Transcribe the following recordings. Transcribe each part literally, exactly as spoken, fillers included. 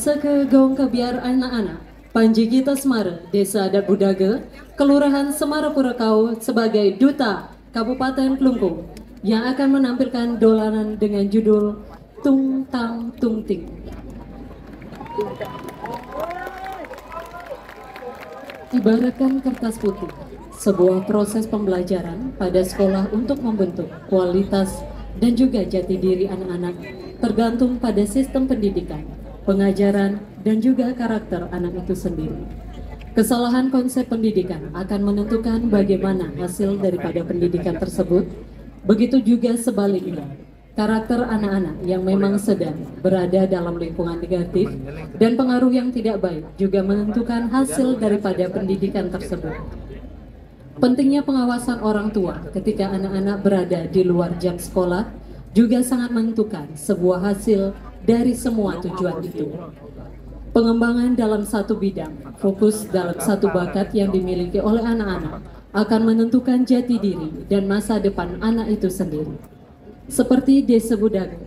Seke Gong Kebiar Anak-anak, Panji Gita Semara, Desa Adat Budaga, Kelurahan Semarapura Kau sebagai Duta Kabupaten Klungkung yang akan menampilkan dolanan dengan judul Tung Tang Tung Ting. Ibaratkan kertas putih, sebuah proses pembelajaran pada sekolah untuk membentuk kualitas dan juga jati diri anak-anak tergantung pada sistem pendidikan, pengajaran, dan juga karakter anak itu sendiri. Kesalahan konsep pendidikan akan menentukan bagaimana hasil daripada pendidikan tersebut. Begitu juga sebaliknya, karakter anak-anak yang memang sedang berada dalam lingkungan negatif dan pengaruh yang tidak baik juga menentukan hasil daripada pendidikan tersebut. Pentingnya pengawasan orang tua ketika anak-anak berada di luar jam sekolah juga sangat menentukan sebuah hasil dari semua tujuan itu. Pengembangan dalam satu bidang, fokus dalam satu bakat yang dimiliki oleh anak-anak akan menentukan jati diri dan masa depan anak itu sendiri. Seperti Desa Budaga,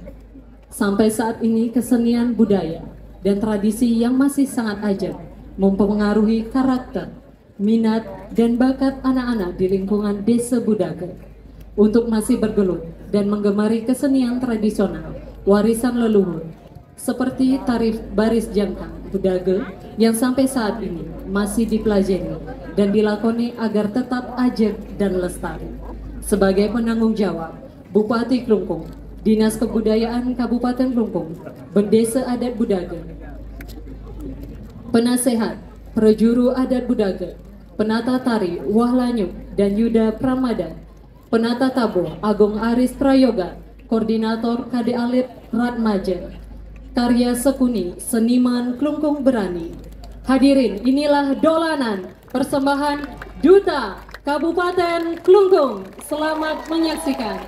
sampai saat ini kesenian budaya dan tradisi yang masih sangat ajak mempengaruhi karakter, minat, dan bakat anak-anak di lingkungan Desa Budaga untuk masih bergelut dan menggemari kesenian tradisional warisan leluhur seperti tari baris jangkang Budaga yang sampai saat ini masih dipelajari dan dilakoni agar tetap ajak dan lestari. Sebagai penanggung jawab, Bupati Klungkung, Dinas Kebudayaan Kabupaten Klungkung, Bendesa Adat Budaga, Penasehat, Prajuru Adat Budaga, Penata Tari Wahlanyuk dan Yuda Pramada, Penata Tabuh Agung Aris Prayoga, Koordinator K D Alit Ratmaja. Karya Sekuni, seniman Klungkung Berani. Hadirin, inilah dolanan persembahan Duta Kabupaten Klungkung. Selamat menyaksikan.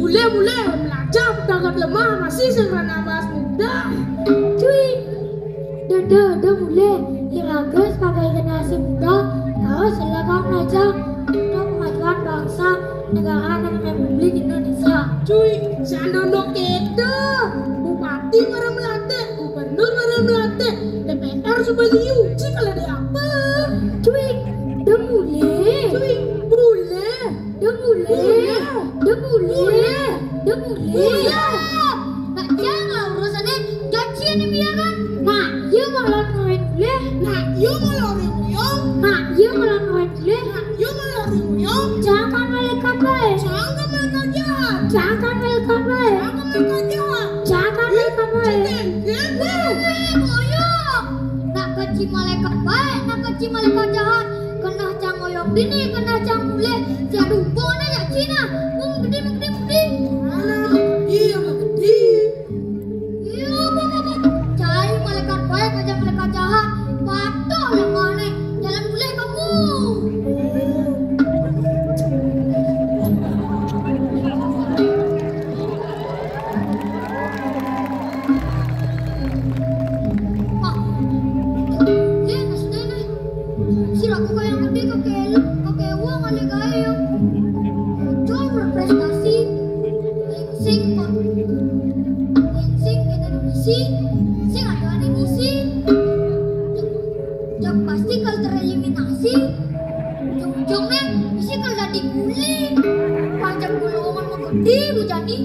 Mulai, mulai, melajah pedagang lemah masih sing rana mas muda. Cuy, dada, dada mulai. Iraga sebagai generasi muda, harus silakan melajah untuk kemajuan bangsa, negara, dan Republik Indonesia. Cuy, sandana kita, bupati marang melantik, gubernur marang melantik, D P R supaya diuji kalau ada apa. Cuy, dada mulai. Cuy, mulai. Dada mulai. Dada mulai. Dada mulai. Nak jang lah urusannya, gaji ini biarkan. Nak, iya malah ngain mulai. Nak, iya malah orang uyong. Nak, iya malah ngain mulai. Nak, iya malah orang uyong. Jangan malaikat baik. Jangan malaikat jahat. Jangan malaikat baik. Jangan malaikat jahat. Jangan malaikat baik. Weh, weh, boyok. Nak keci malaikat baik, nak keci malaikat jahat. Kena cang ngoyong dini, kena cang mulai. Siap dumpone jak Cina. Mung gede, mung gede, mung gede. Mana? Iya, mung gede. Iya, apa, apa, apa? Cai malaikat baik aja malaikat jahat. Patuh yang mana? Jalan mulai kamu. Pak, ya, maksudnya nih, si lagu kayak gede kakek lu, kakek uang ada gaya ya. Jual berprestasi, sing kok, sing kita misi, sing ada ada misi. Yang pasti kalau tereliminasi, ujung-ujungnya misi kalau jadi kuli, pajak golongan mau gede bu jadi.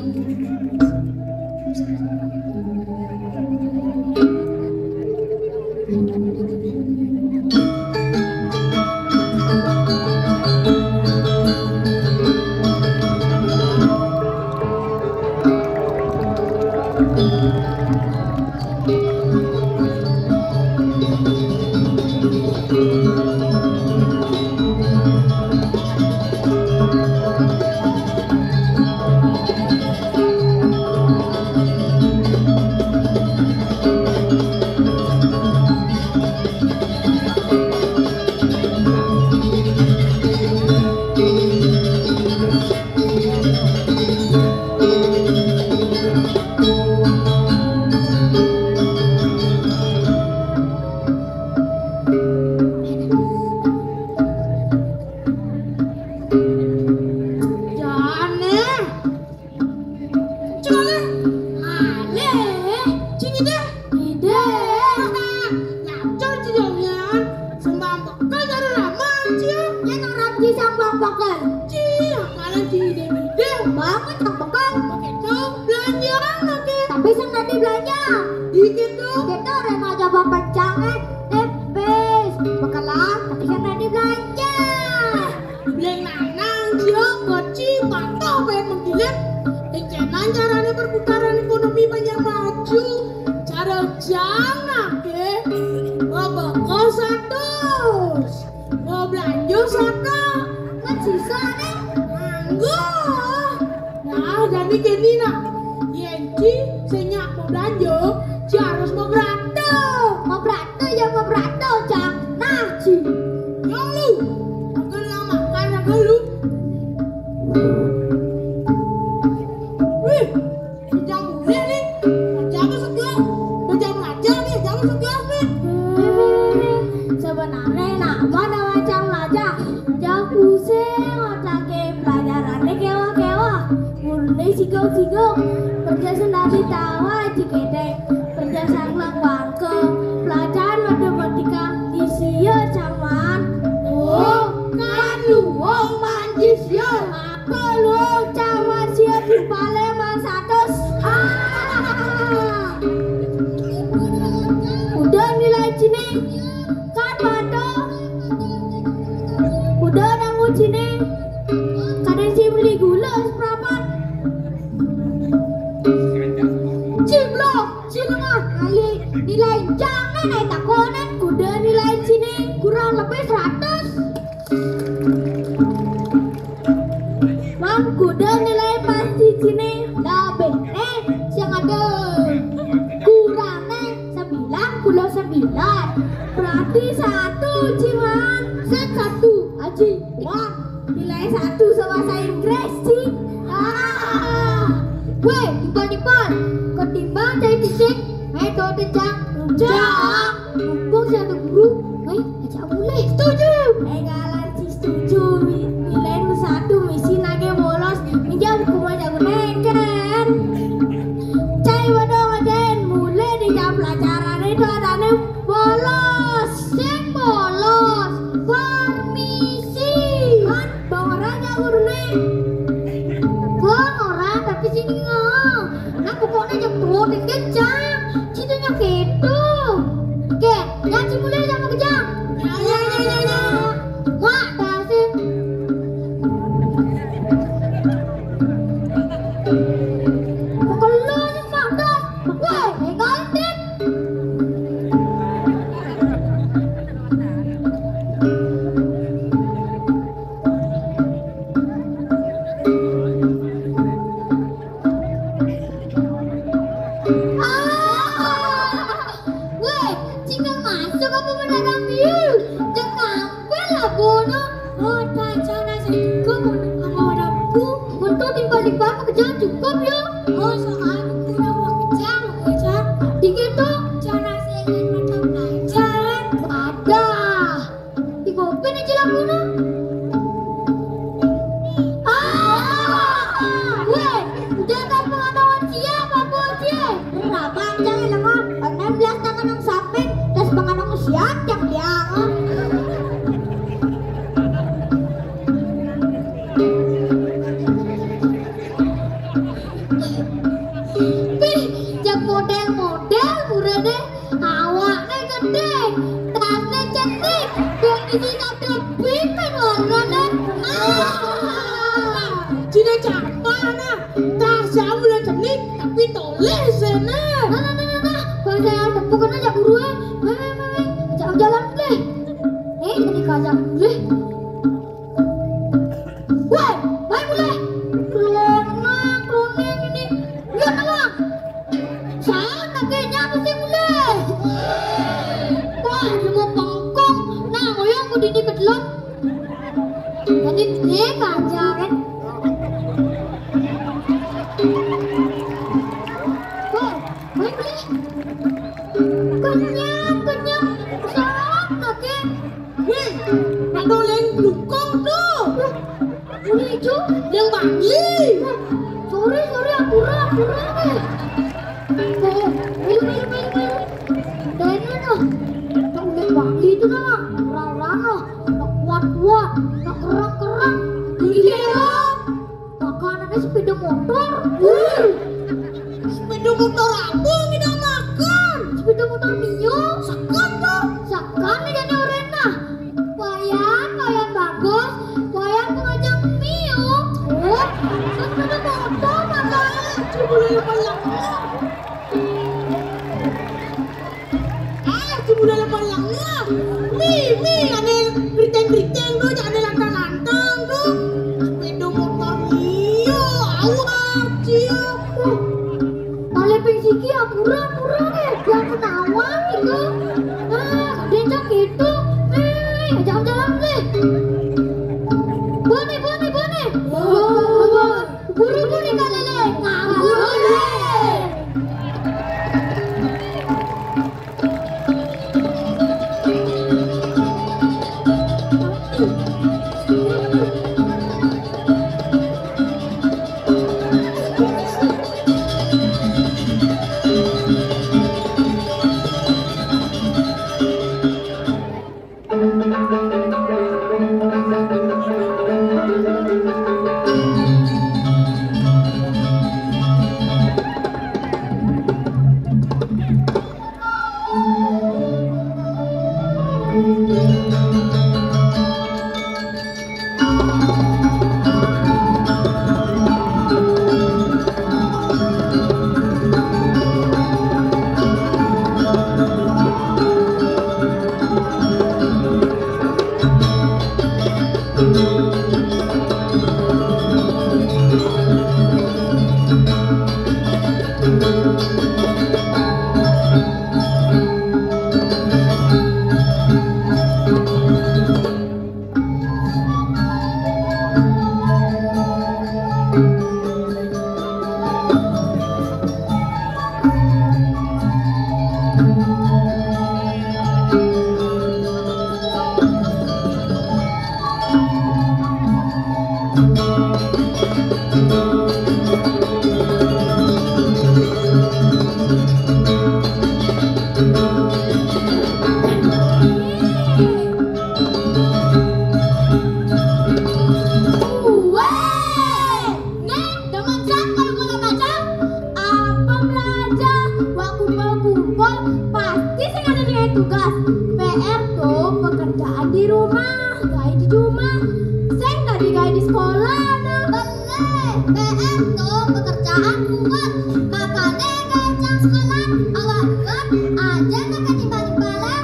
Jane. Cale. Ale. Cing ide. Ide. Ngacor ci jongian. Sembang bekel dari lama, ci. Ya, nang ramji sambang bekel. Ci, akalan ci ide-ide. Banget sambang bekel. Begitu, belanjaan, oke. Tapi sing tadi belanja. Dikit tuh. Kita remaja bapak canget. Tipis. Bekelan, tapi sing tadi belanja. Beli nanang, cio, koci, patoh, pengen menggiling. Encenan carane perputaran ekonomi banyak maju. Cara jangake, babako satus. Mau belanja saka. Kan sisa nih. Nganggo. Nah, jadi kene nak. Yen ci sing nyak mau belanja, ci harus mau berato. Mau berato ya mau berato, cang. Nah, ci. Yang lu. Aku nang makan aku lu. Wih, jam boleh nih. Jam sebelas. Jam aja nih, jam sebelas nih. Sebenarnya nak mana macam aja. Jauh pusing otaknya, pelajarannya kewah-kewah. Mulai sigok-sigok. Kerja sendiri tawa jigedeng. Kerja sanglang bangke. Pelajaran matematika. Disio caman. Oh, kan lu wong manjis yo. Apa lu caman sio di bale man satus? Ah. Udah nilai cine. Kan patuh. Udah nang ucine. Kadang si beli gula seprapat. Ciblok, cilengah, nilai, nilai jangan naik takonan. Kuda nilai cine kurang lebih seratus. Man, kuda nilai pasti cine lebih. Eh, yang ada kurangnya sembilan puluh sembilan. Berarti satu, Ciman. Set satu, Aji. Wah, nilai satu sama bahasa Inggris, Ci. Ke sini nga. Nah, pokoknya jam dua tinggal jam. Ceritanya gitu. Oke, nyanyi mulai sama kejang. Ya, ya, ya, ya, ya. Wah, tasik. Pokoknya nyempak dah. Wah, enggak. Weh, cika masuk apa menara biu? Jangan sampai lah bono. Oh, tak cara sih. Kau mau ngomong ada buku? Untuk timpal-timpal pekerjaan cukup ya. Oh, soal buku yang mau kerja, mau kerja. Tiga tuh. Cara sih ingin macam pelajaran. Ada. Iku ben aja lagunya. Ah, weh, udah tak pengetahuan siapa bocil? Berapa aja ya lengan? Enam belas tangan yang samping, tas pengen yang siap yang dia. Pih, jak model-model, murah deh. Awakne gedhe, tasne cenik, dong isi kabeh pipen warnane. Ah! Cina capa ana? Tas ya mulai cenik, tapi toleh sene. Nah, nah, nah, nah, nah. Bang saya tepuk kena jak buruan. Weh, weh, weh, weh. Jak jalan deh. Eh, jadi kacang deh. Woi, bae mulai. Klonang, kloneng ini. Iya, tengah. Sana kayaknya apa sih mulai? Wah, dia mau pengkong. Nah, ngoyong ku dini kedelok. Jadi dia kajaran. Woi, bae mulai. Kenyang, kenyang. Sana ke. Weh, ado leng blukong tu. Ini jo, leng Bangli. Sorry, sorry, ampura, ampura. Eh, ayo, ayo, ayo, ayo. Dari mana? Yang leng Bangli itu nama. Orang-orang no. Nak kuat-kuat, nak kerang-kerang. Iya. Makanannya sepeda motor. Sepeda motor apa kita makan? Sepeda motor Mio. Sekan tuh. Sekan nih jadi orena. Wayan, wayan bagus. Wayan pengajak Mio. Oh, sepeda motor makanannya. Coba lu yang banyak. Ah, si budal palang lah. Mi, mi, ane keriting-keriting tu, jangan ane lantang-lantang tu. Sepeda motor iyo, awak cio. Paling ping siki ampura-ampura deh, yang kenawan itu. Ah, dia cak itu. Eh, jalan-jalan deh. Bone, bone, bone. Buru-buru kalele, ngabur. Weh! Nih, demen sak kalau gua P R to pekerjaan ruwet, makané gaé cang sekolah awak ruwet, aja makan timbal-timbalé.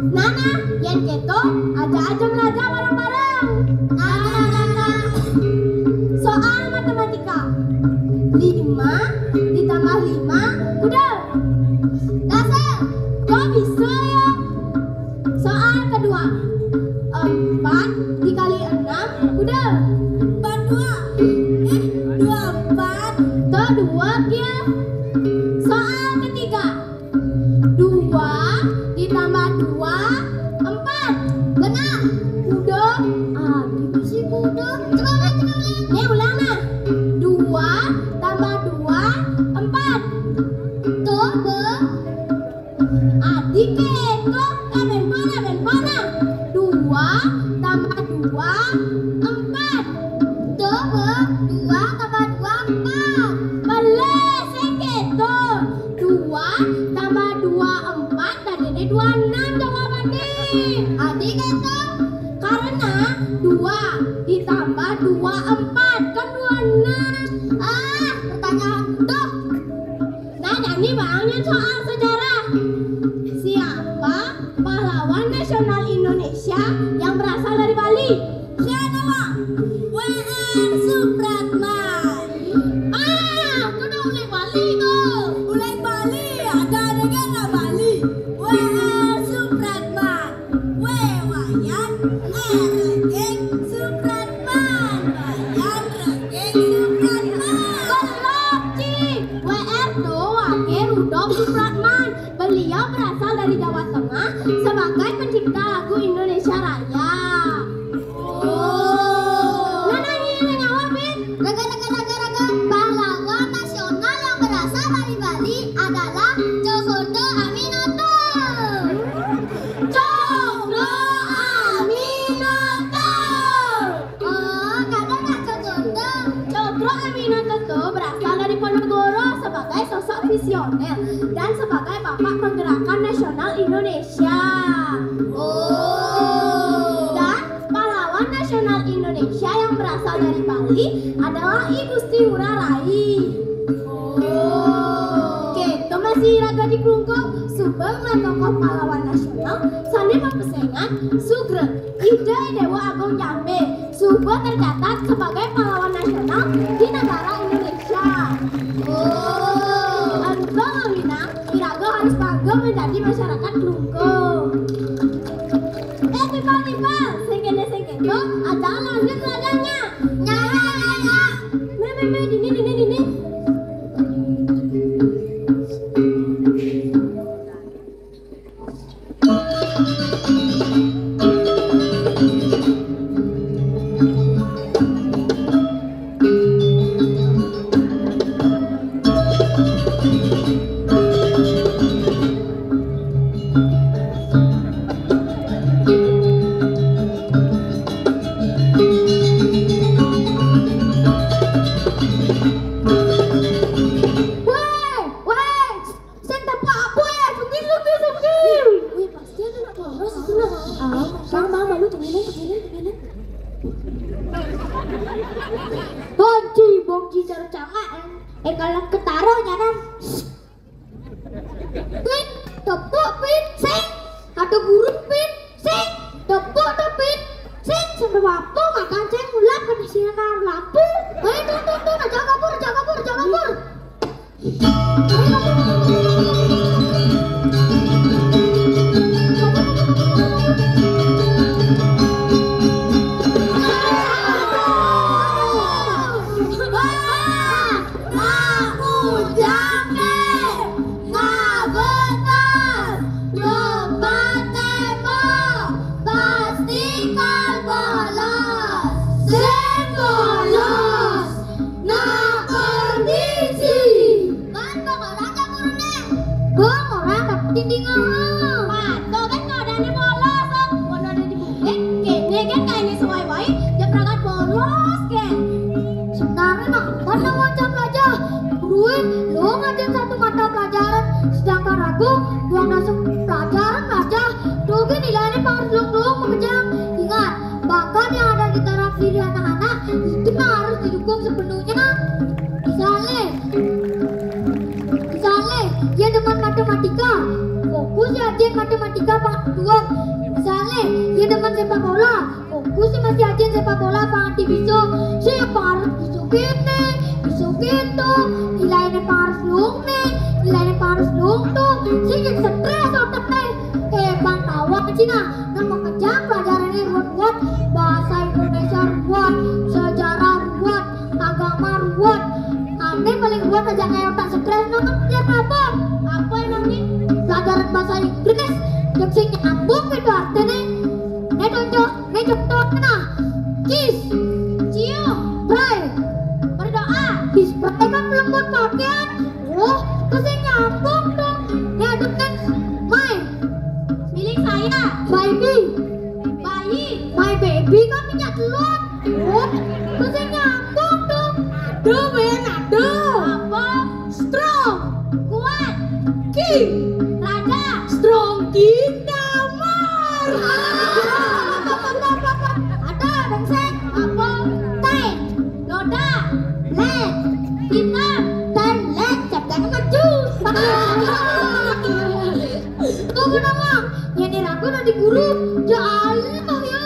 Nah, nah, yén kéto, aja-aja belajar bareng-bareng. Nah, nah, nah, nah. Soal matematika. Lima ditambah lima, udah. Dasar. Kok bisa ya? Soal kedua, empat dikali enam, udah. Empat dua. Eh, dua empat. Tuh, dua dia. Soal ketiga, dua ditambah dua, empat. Benar. Udah. Ah, gitu sih, udah. Coba ulang, coba ulang. Nih, ulang, nah. Dua tambah dua, empat. Tuh, Be. Adik kéto, kapan mana, kapan mana? Dua tambah dua, empat. Tuh, Be, dua tambah dua, empat. Belas, sing kéto. Dua tambah dua, empat, tadi ini dua enam jawabannya. Adik kéto. Karena dua ditambah dua, empat, kan dua enam. Ah, pertanyaan tuh. Nah, Dani, bang, soal sejarah. Siapa pahlawan nasional Indonesia yang berasal dari Bali? Siapa, Bang? W R Supratman. Ah, itu udah mulai Bali tuh. Mulai Bali, ada ada kan Bali. W R Supratman. Wé Wayan, eh, Rengking Supratman. Wayan Rengking Supratman. Belum, Ci. W R to waké Rudolf Supratman. Beliau berasal dari Jawa Tengah sebagai pencipta lagu Indonesia Raya. Oh. Nah, nah, ini nyawa, Pin. Raga, raga, raga, raga. Pahlawan nasional yang berasal dari Bali adalah Cokroaminoto. Cokroaminoto. Oh, kadang nggak Cokroaminoto. Cokroaminoto tuh berasal dari Ponorogo sebagai sosok visioner dan sebagai bapak pergerakan nasional Indonesia. Oh. Dan pahlawan nasional Indonesia yang berasal dari Bali adalah I Gusti Ngurah Rai. Oh. Oke, to masih raga di Klungkung, suba ngeliat tokoh pahlawan nasional sané mapesengan Sugeng Ida Déwa Agung Jambe, suba tercatat sebagai pahlawan nasional di negara Indonesia. Oh. Ento, Wina, iraga harus bangga menjadi masyarakat Klungkung. Eh, timbal-timbal, sing kéné sing kéto, aja lanjut belajarnya. Nyaya, nyaya. Mé, mé, mé, dini, dini, dini. Woi, woi, sing tepuk apa ya? Suki, suki, suki. Wih, pasti ada nak boros itu lah. Ah, bang, bang, malu temenin, temenin, temenin. Bonci, bonci cara cangak, eh. Eh, kalau ketaro nyanan. Pin, tepuk, Pin, sing. Ada burung, Pin, sing. Tepuk, to, Pin, sing. Sampai apa makan sing, ulap ke sini kan lampu. Eh, tuh, tuh, tuh, aja kabur, aja kabur, aja kabur. Wah, ngaku jambe, ngabetas, lompat tembok, pasti kal bolos. Sing bolos. Nak permisi. Kan bang orang campurne. Bang orang tapi tinggal. Pato kan kok ada bolos, oh. Kono ada di bumi. Kene kan kayak ini sesuai wae. Dia berangkat bolos kan. Sebenarnya nak mana wajah pelajar? Duit lo ngajar satu mata pelajaran, sedangkan aku dua masuk pelajaran aja. Rugi nilainya harus belum belum mengejar. Ingat, bakat yang ada di dalam diri anak-anak itu harus didukung sepenuhnya. Misalé, misalé, yén demen matématika, fokus ya ajin matématika pang duweg. Misalé, yén demen sépak bola, fokus ya masih ajin sépak bola pang ati bisa. Sing pares bisa kéné, bisa kéto, nilainé pares luung né, nilainé pares luung to. Sing jadi stres otakné. Eh, pang tawang cina, nang makejang pelajarané ruwet-ruwet, bahasa Indonesia ruwet, sejarah ruwet, agama ruwet. Ané paling ruwet ajak ngaé otak stres nang kerja apa? Apa emangnya? Pelajaran bahasa Inggris, yang sing nyambung itu artinya. Né contoh, né contoh nah. Kiss. Cium. Pray. Berdoa. Kiss pray kan belum buat pakaian. Oh, terus yang nyambung dong. Né aduh kan. My. Milik saya. Baby. Bayi. My baby kan minyak telur. Oh, terus yang nyambung dong. Aduh, men, aduh. Apa? Strong. Kuat. King. Raja. Strong King Damar. Ada brengsek. Apa? Teh. Noda. Black. Hitam. Dan black. Siapa yang maju? Tunggu nawang. Nyén ragu nanti guru. Jauh ya.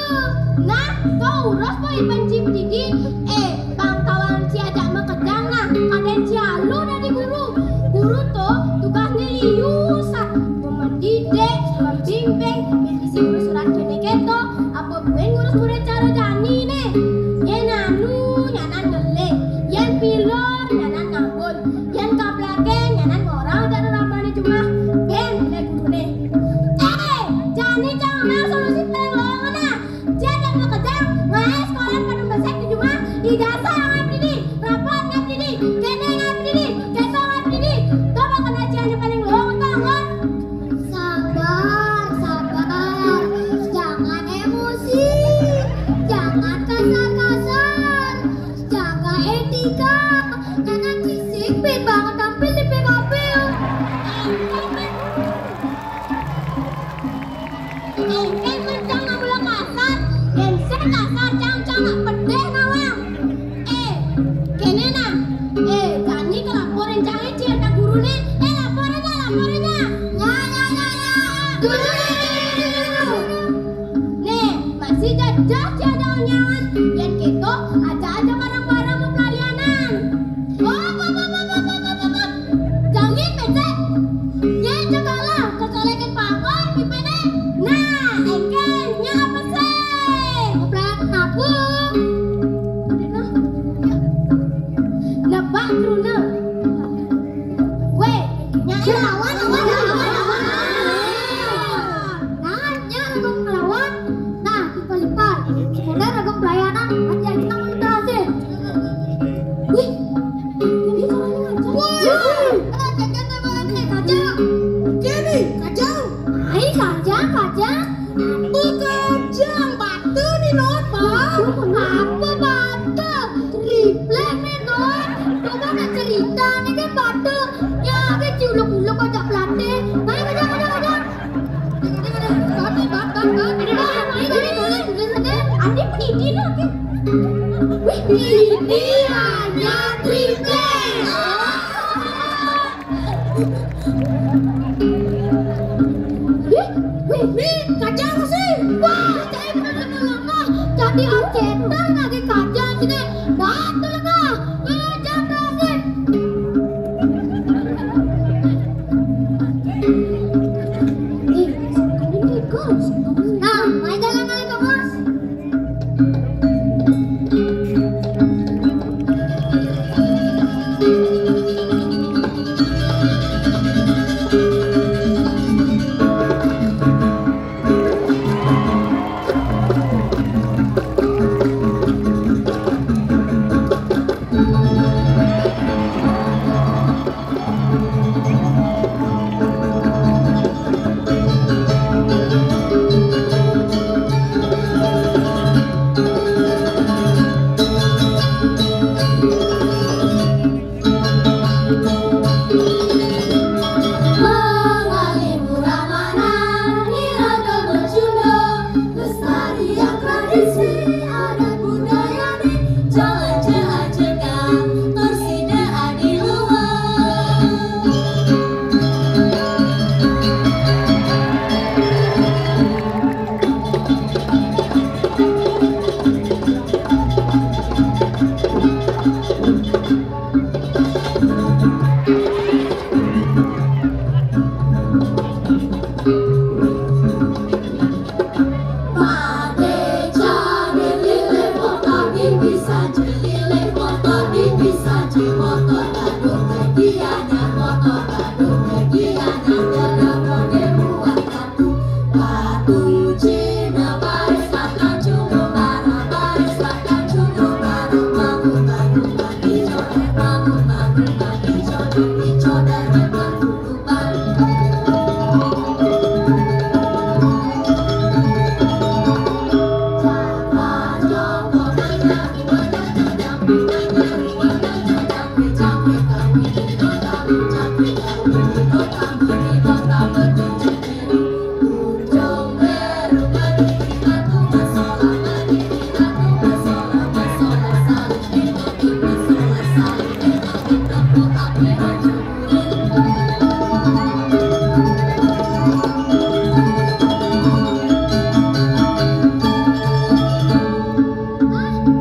Nah, kau urus kau iban ci bedidi. Eh, pang tawang ci ajak makejang nah, kadén ci alu dadi guru. Guru to tugasné liu sa, mendidik, membimbing, misi surat kéné kéto, apa buin ngurus murid cara jani né. Yén anu, nyanan ngeling, yén pilor, nyanan ngambun, yén kaplaké, nyanan ngorang cara rambané jumah. Bén, lé guruné. Eh, jani cang nah solusi paling lowongan nah. Jani makejang, ngaé sekolah pada mesek di jumah, ijazah ngaé dini, rapot ngaé dini, kéné ngaé dini, kéto ngaé dini. Coba kena jani paling lowong banget. Sabar, sabar. Jangan emosi. Jangan kasar-kasar. Jaga etika. Jangan cisik, pin banget tampil di P K P. Engkén men cang nak mula kasar, yén sing kasar cang, cang nak pedih nawang. Eh, kéné nah. Eh, jani kelaporin cang cil ka guruné. Eh, laporin ya, laporin ya. Ya, ya, ya, ya. Dulu, dulu, dulu, dulu. Né, masih jajah tiada nyawan. Yén kéto, aja-aja barang-barang mau pelayanan. Op, op, op, op, op, op, op, op. Jangan becek. Nyé jegala, kecolekén pangkon, pipéné. Nah, engkén, nya apa sih? Pelayanan apa? Nebak kruna. Wéh, nya lawan, lawan, lawan, lawan. Nah, nya lawan ngelawan. Nah, lipat-lipat. Sekolah raga pelayanan, hati-hati nang udah hasil. Wih, ini caranya ngajar. Wih, eh, kacang tuh, Bang, ini kacang. Oke nih, kacang. Ai, kacang, kacang. Apa kacang? Batu nih, Not, Bang. Apa batu? Triplek nih, Not. Coba nak cerita nih kan batu. Ya, kan culuk-culuk aja pelatih. Ayo, kacang, kacang, kacang. Adi pendidik lagi. Wih, ini hanya triplek. Wih, wih, wih, kacang sih. Wah, saya pernah nolong. Jadi arcetan lagi kacang sini. Batu lah. Wih, kacang sih. Nah, main jalan kali, Kak Mas.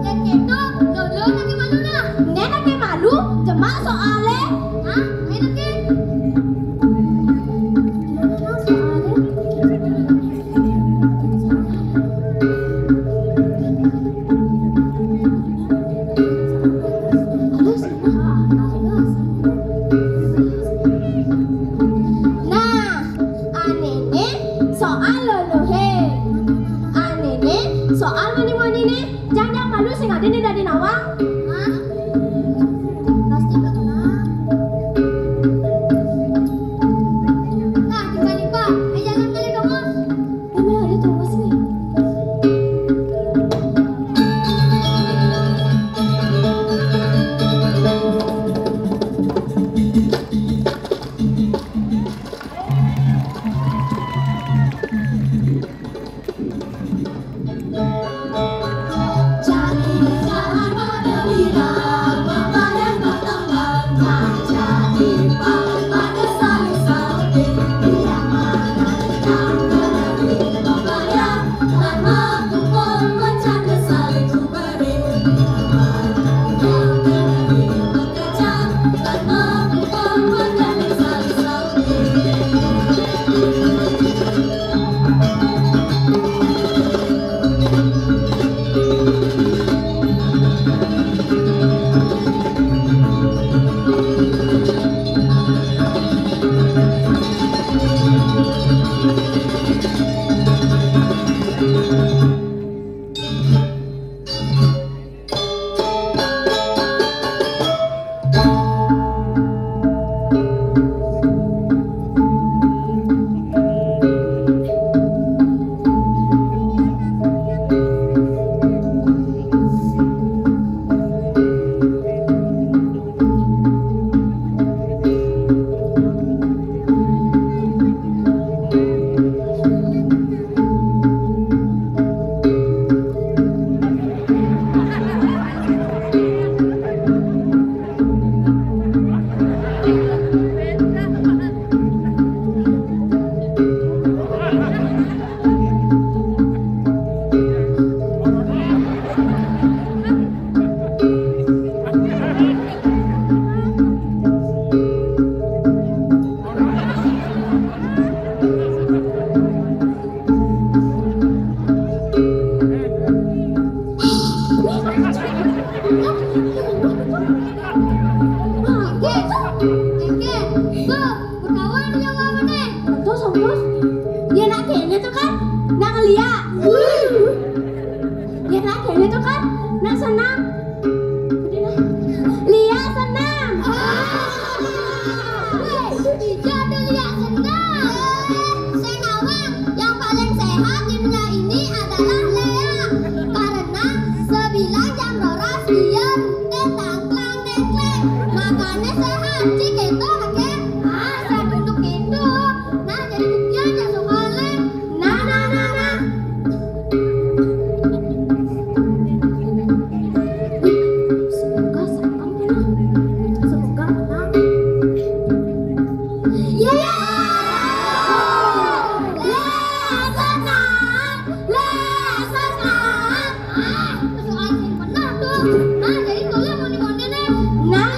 Yen kéto, lho, lho, nake malu nah. Nek nake malu, jemak soale. Hah? Ayo nake. Gimana soale? Nah, anene soal lho, lho, he. Anene soal mani-manine. Jang-jang malu sing ade ning dadi nawang. Hah? Pasti bakal. Nah, tiba-tiba, eh, jalan kali dong, Mas. Ini ada tuh, Mas, nih. Terus, terus? Ya, nak kene tuh kan, nak ngeliat. Ya, nak kene tuh kan, nak senam. Liak senam. Weh, ijo ado liak senam. Sing awang, yang paling sehat di dunia ini adalah Lea. Karena sebilang jam rolas, dia rutin tangklang tengkleng. Makanya sehat, cik itu, oke? Ah, saya duduk itu. Nah, jadi buktian ya soalnya. Nah, nah, nah, nah. Semoga sangkang menang. Semoga menang. Yeay! Lea senang, Lea senang. Ah, soal sing bener tuh. Nah, jadi kalian mau di mana nih? Nah,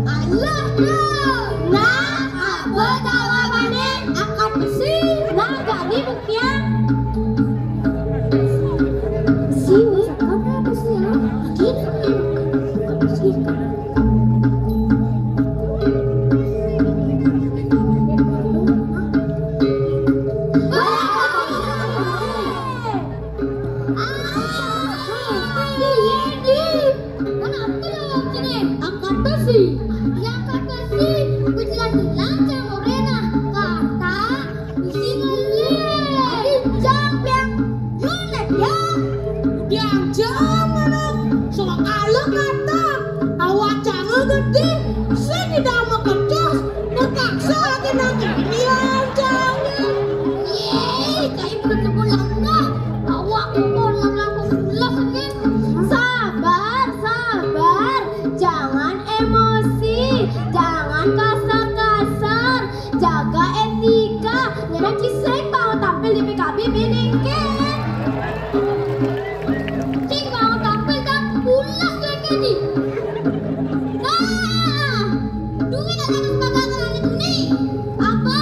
Alah, nah, apa jawabannya? Angkat besi. Nah, jadi buktian. Si, wis, apa besi ya? Angkat besi. Angkat besi. Ya, angkat besi. Wis jelas-jelas cang orena. Kata besi meleh. Jang, biang. Yo, nek ya. Diajak mana? Soalnya kata awak cang gedé, sing tidak mau kecos, terpaksa lagi nangis. Diajak. Yeay, kayak belum sebulan dah. Awak pun langsung pulas ini. Sabar, sabar. Jangan emosi, jangan kasar-kasar. Jaga etika. Nyenan ciseng bawa tampil di P K B bilingkin. Cing bawa tampil kan pulas lagi nih. Nah, duit ada sebagai kerana dunia. Apa?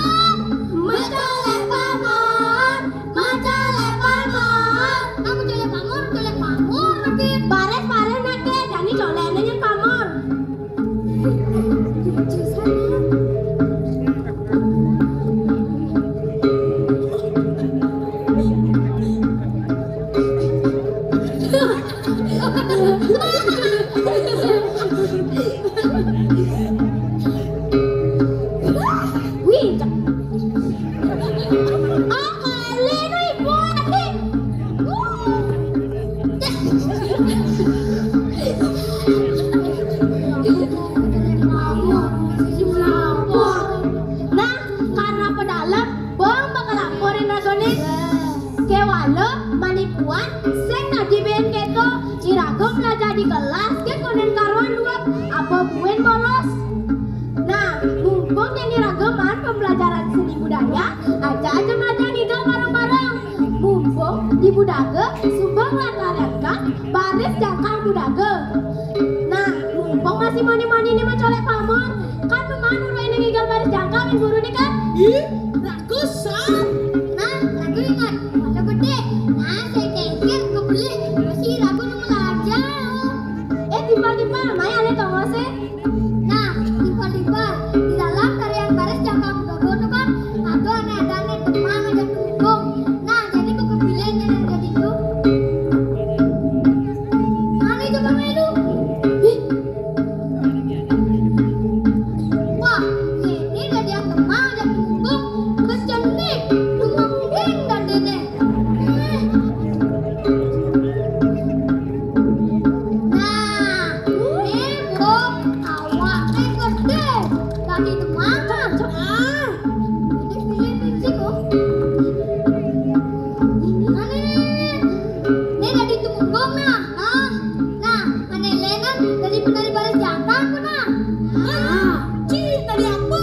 Mecolek pamor, mecolek pamor. Aku colek pamor, colek pamor lagi. Bares, bares, nak, jani colek nanya pamor. Wih, cak. Ah, kali ini ibu lagi. Nah, karena pedalem, bang bakal laporin ragone. Kewala manipuan, sing nadi ben keto, iraga belajar di kelas, ke konen karuan duap, apa buen bolos. Nah, mumpung nyeni raga maan pembelajaran seni budaya, aja-aja ngajak ngigel bareng-bareng. Mumpung di budaga, suba nglatarian baris jangkang budaga. Nah, mumpung masih moni-moni ni macolek pamor, kan pemaan urai ngigel baris jangkang yang guru ni kan? Ih, raga san. Nah, raga ingat, mata gede. Nah, saya kengkir, kebeli, masih raga nemu aja. Eh, timpal-timpal, maya ada tongose. Nah, timpal-timpal, di dalam tarian baris jangkang budaga tu kan, ada ane-ane temang aja tumbung. Nah, jadi kok kepilih yang jadi tu. Ane coba melu. Ih. Wah, ini dah dia temang aja tumbung, kecenik, tumbung ding dan dene. Nah, ini, Bu, awake gedhe. Dadi temang. Ah, ini pilih fisik, kok. Nah, ini, ini. Ini dadi temenggung, nah. Nah, nah, ane lenan dadi penari baris jangkang, nah. Ah, ci, tadi apa?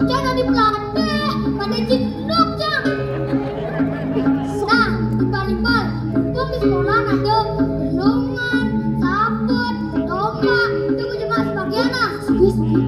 Jangan dadi pelatih, pada ci Nok, Cang. Nah, timpal-timpal, mumpung di sekolah ada longan, saput, lomba, itu ku jemaah sebagian lah. Sedih, sedih.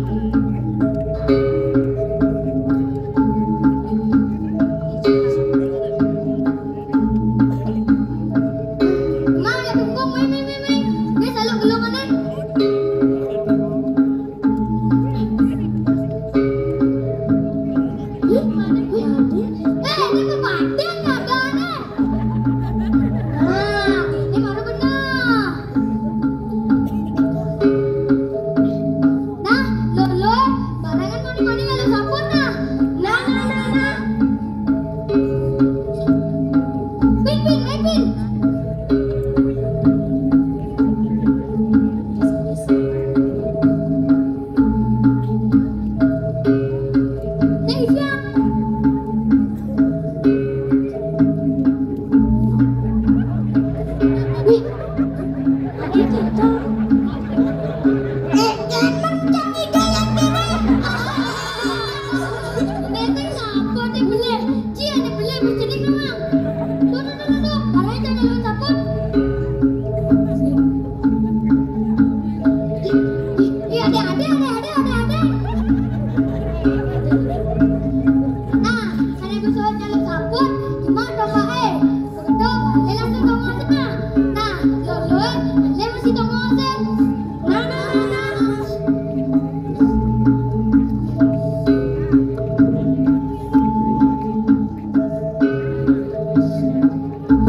Adé, adé, adé, adé. Nah, karena gue soal nyalip saput, cuma dong, Pak, eh. Begitu, dia langsung dong, nah. Nah, lo, lo, eh, dia masih dong, eh. Nah, nah, nah, nah.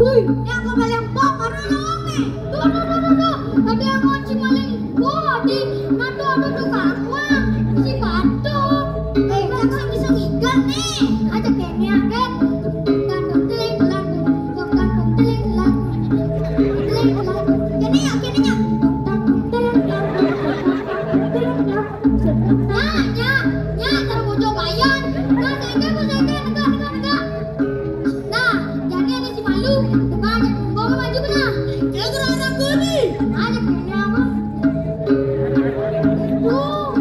Wih, yang gue paling bong, karena lo, eh. Tuh, tuh, tuh, tuh, tuh. Ada yang mau cimaling. Wah, di, nah, tuh, ada tukang uang. Si Batu. Eh, kan saya bisa ngigal nih. Aja kayaknya, kan. Tong tang tong teleng teleng, tong tang tong teleng teleng, teleng teleng. Kene ya, kene ya. Tong tang tong teleng teleng, tong tang tong teleng teleng. Nya, nya, nya, terwujud bayan. Nah, saya kan, saya kan, negak, negak, negak. Nah, jadi ada si malu, depan aja, bawa maju ke nah. Dia gerak anak gue nih. Ada kayaknya apa? Oh.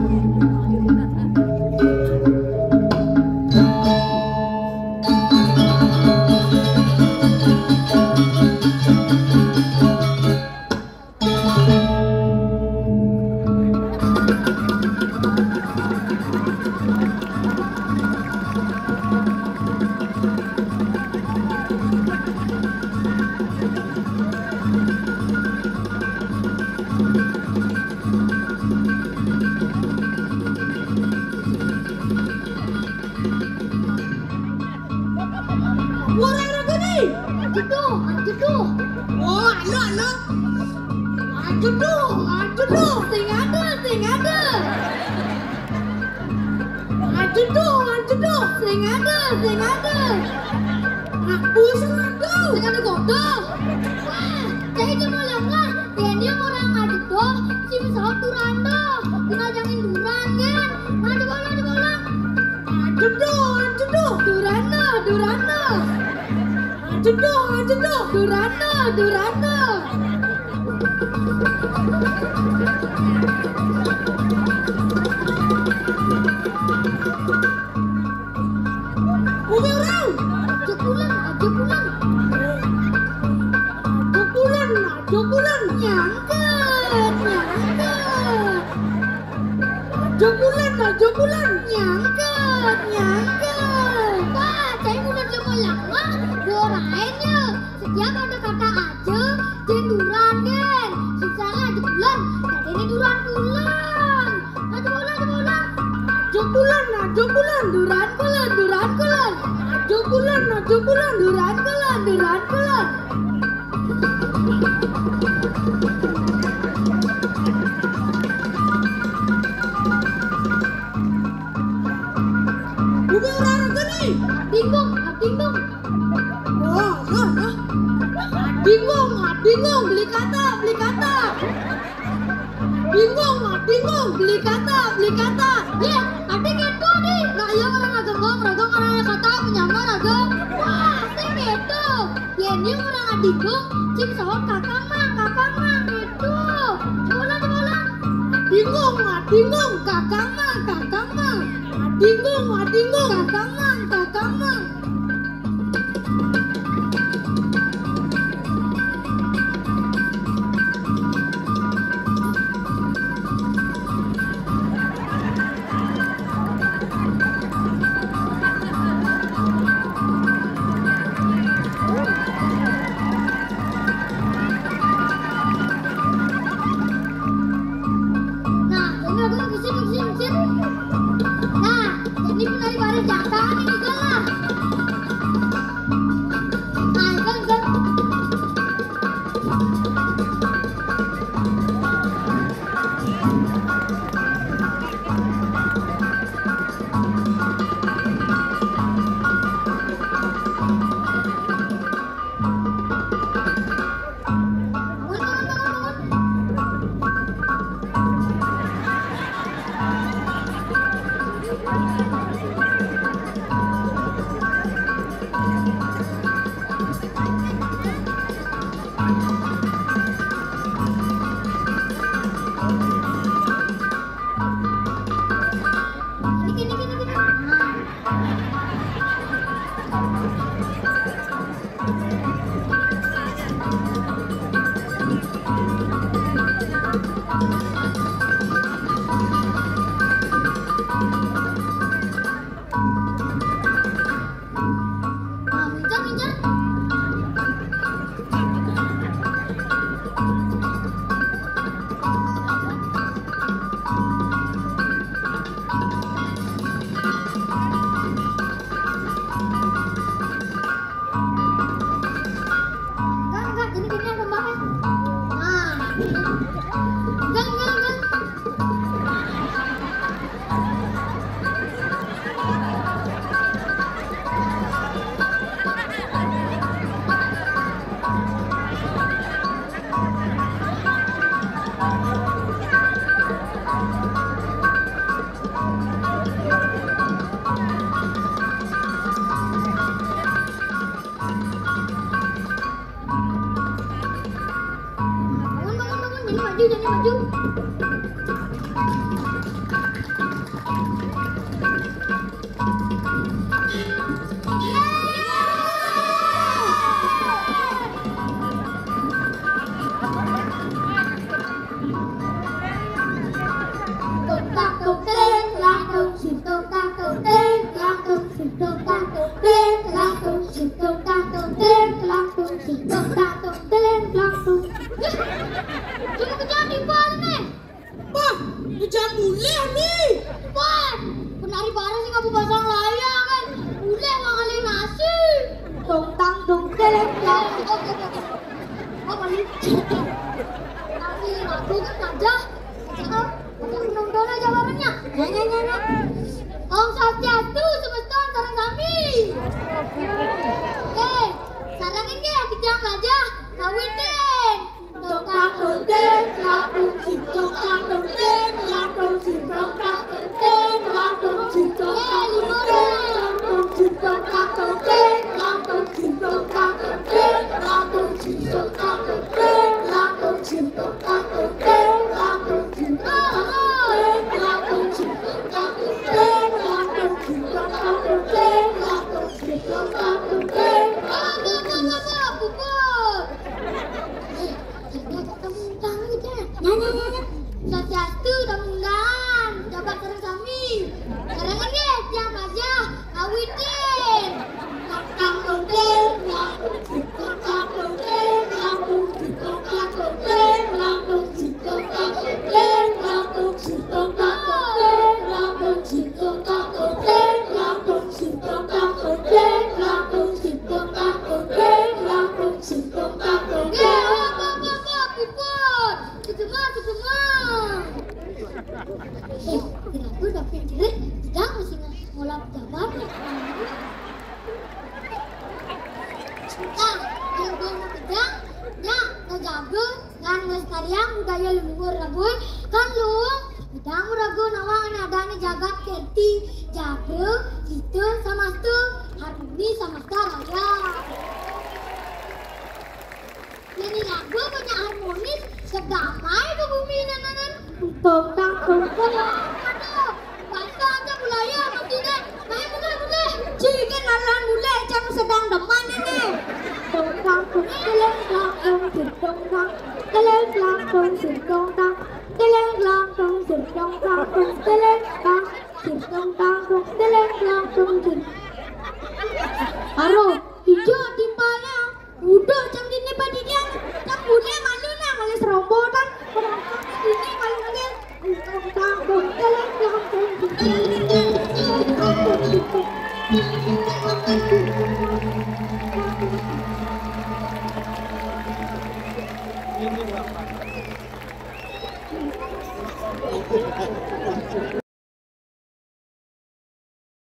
Orang raga nih. Aduh, aduh. Oh, alo, alo. Aduh, aduh. Sing ada, sing ada. Aduh, aduh. Sing ada, sing ada. Aku sing ada. Sing ada godol. Wah, saya cuma lengah. Daniel orang aduh, si pesawat turando. Tinggal jangan duran, kan? Aduh, bola, aduh, bola. Aduh, aduh. Durando, durando. Aduh, aduh. Durando, durando. Umi orang. Aja pulang, aja pulang. Aja pulang, aja pulang. Nyangkut, nyangkut. Aja pulang, aja pulang. Nyangkut, nyangkut. Wah, saya udah cuma lama. Dorain ya. Setiap ada kata aja, dia duran, kan? Susah aja pulang. Tadi ini duran pulang. Aja pulang, aja pulang. Aja pulang, aja pulang. Duran pulang, duran pulang. Aja pulang, aja pulang. Duran pulang, duran pulang. Udah orang gini. Bingung, bingung. Oh, oh, oh. Bingung, bingung, beli kata, beli kata. Bingung, bingung, beli kata, beli kata. Iya, tapi gitu nih. Nah, iya orang agak ngomong, orang yang kata menyamar agak. Wah, sih gitu. Yeni orang adingung, cing sawat kakang mang, kakang mang, gitu. Bola, bola. Adingung, adingung, kakang mang, kakang mang. Adingung, adingung, kakang mang, kakang mang. Nah, ini aku bisa, bisa, bisa. Nah, ini penari baru jangkaan ini juga lah. Nah, itu, itu. Oh, oh, oh, oh. Oh, balik. Tapi aku kan aja. Aja, oh. Aja menonton aja barengnya. Ya, ya, ya, ya. Om Swastiastu, semesta sareng sami. Eh, sarengin nggih, titiang belajar. Kawitin. Tongkang tongkeng, lakung sing, tongkang tongkeng, lakung sing, tongkang tongkeng, lakung sing, tongkang tongkeng, lakung sing, tongkang tongkeng, lakung sing, tongkang tongkeng, lakung sing, tongkang tongkeng, lakung sing, tongkang tongkeng, lakung sing, tongkang tongkeng, lakung sing, tongkang tongkeng, lakung sing, tongkang tongkeng, lakung sing, tongkang tongkeng, lakung sing. Puput. Tepung tangan, ya. Ya, ya, ya, ya. Swastiastu, tepung tangan. Coba sareng sami. Sareng nggih, tiang aja. Kawitin. Tongkang tongkeng, lakung sing, tongkang tongkeng, lakung sing, tongkang tongkeng, lakung sing, tongkang tongkeng, lakung sing, tongkang tongkeng, lakung sing, tongkang tongkeng, lakung sing, tongkang tongkeng, lakung sing, tongkang tongkeng, lakung sing, tongkang tongkeng. Nggih, hop, hop, hop, hop, puput. Kejemuh, kejemuh. Eh, kira-kira udah pinjerit, tidak masih ng-, ngolap jaban. Nah, yang belum pegang, ya, ngejaga, ngan ngelestariang budaya leluhur Rabu, kan lu, udah ragu nawang anak adanya jagat kerti, jaga, kita sama tu, harmoni sama raya. Nyanyi lagu punya harmonis, sedamai ke bumi nananan. Tongkang tongkang. Aduh, bahasa aja budaya sama sini. Main mulai, mulai. Cikin nalan mulai, jam sedang deman ini. Tongkang tongkang, tongkang tongkang, tongkang tongkang, tongkang tongkang, tongkang tongkang, tongkang tongkang, tongkang tongkang, tongkang tongkang. Aduh, hijau timpalnya. Udah, jam dini padidian, jam bule malu nah, malu serombotan. Penonton dini malu nggih. Tanggung, teleng, tanggung.